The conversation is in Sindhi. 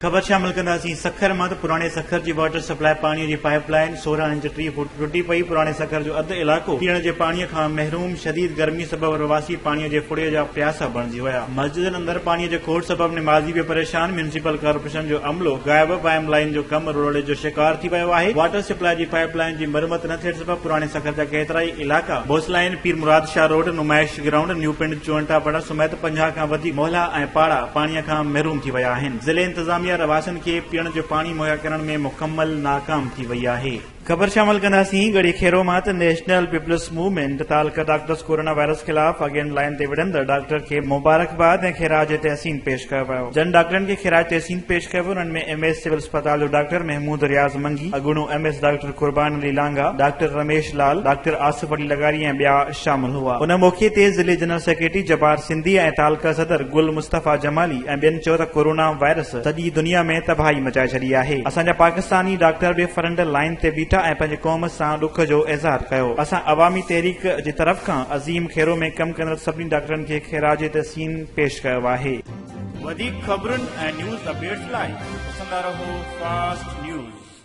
خبر شامل ڪنداسين سکر مان ته پراڻي سکر جي واٽر سپلاء پاڻي جي پائيپ لائين 16 انچ 30 فوٽ ٽٽي پئي، پراڻي سکر جو اڌ علائقو پيئڻ جي پاڻي کان محروم، شديد گرمي سبب رهواسي پاڻي جي ڦڙي جا پياسا بڻجي ويا، مسجدن اندر پاڻي جي کوٽ سبب نمازي به پريشان، ميونسپل ڪارپوريشن جو عملو غائب، پائيم لائين جو ڪم رولڙي جو شڪار ٿي ويو آهي، واٽر سپلاء جي پائيپ لائين جي مرمت نه ٿيڻ سبب پراڻي سکر جا ڪيترائي علائقا Bose line, Pir Murad Shah road, Numaish ground, new Pind Chonta Para سميت 50 کان وڌيڪ محلا ۽ پاڙا پاڻي کان محروم ٿي ويا آهن. ضلعي انتظاميا رهواسين کي پيئڻ جو پاڻي مهيا ڪرڻ ۾ مڪمل ناڪام ٿي وئي آهي. خبر شامل ڪنداسين ڳڙهي خيرو مان ته نيشنل پيپلز موومينٽ تعلقه ڊاڪٽرز ڪورونا وائرس خلاف اڳين لائين تي وڙهندڙ ڊاڪٽر کي مبارڪباد ۽ خراج تحسين پيش ڪيو ويو. جن ڊاڪٽرن کي خراج تحسين پيش ڪيو ويو انهن ۾ ايم ايس سول اسپتال جو ڊاڪٽر محمود رياض منگي، اڳوڻو M S doctor Qurban Ali Langah, doctor Ramesh Lal, doctor Asif Ali لغاري ۽ ٻيا شامل هئا. ان موقعي تي ضلعي جنرل سيڪريٽري جبار سنڌي ۽ تعلقه صدر گل مصطفيٰ جمالي ۽ ٻين چيو ته ڪورونا وائرس سڄي دنيا ۾ تباهي مچائي ڇڏي آهي، اسان جا پاڪستاني ڊاڪٽر به فرنٽ لائين تي بيٺا ۽ پنهنجي قوم سان ڏک جو اظهار ڪيو، اسان عوامي تحريڪ جي طرف کان عظيم خيرو ۾ ڪم ڪندڙ سڀني ڊاڪٽرن کي خراج تحسين پيش ڪيو آهي. وڌيڪ خبرن ۽ نيوز اپڊيٽس لاء ڏسندا رهو فاسٽ نيوز.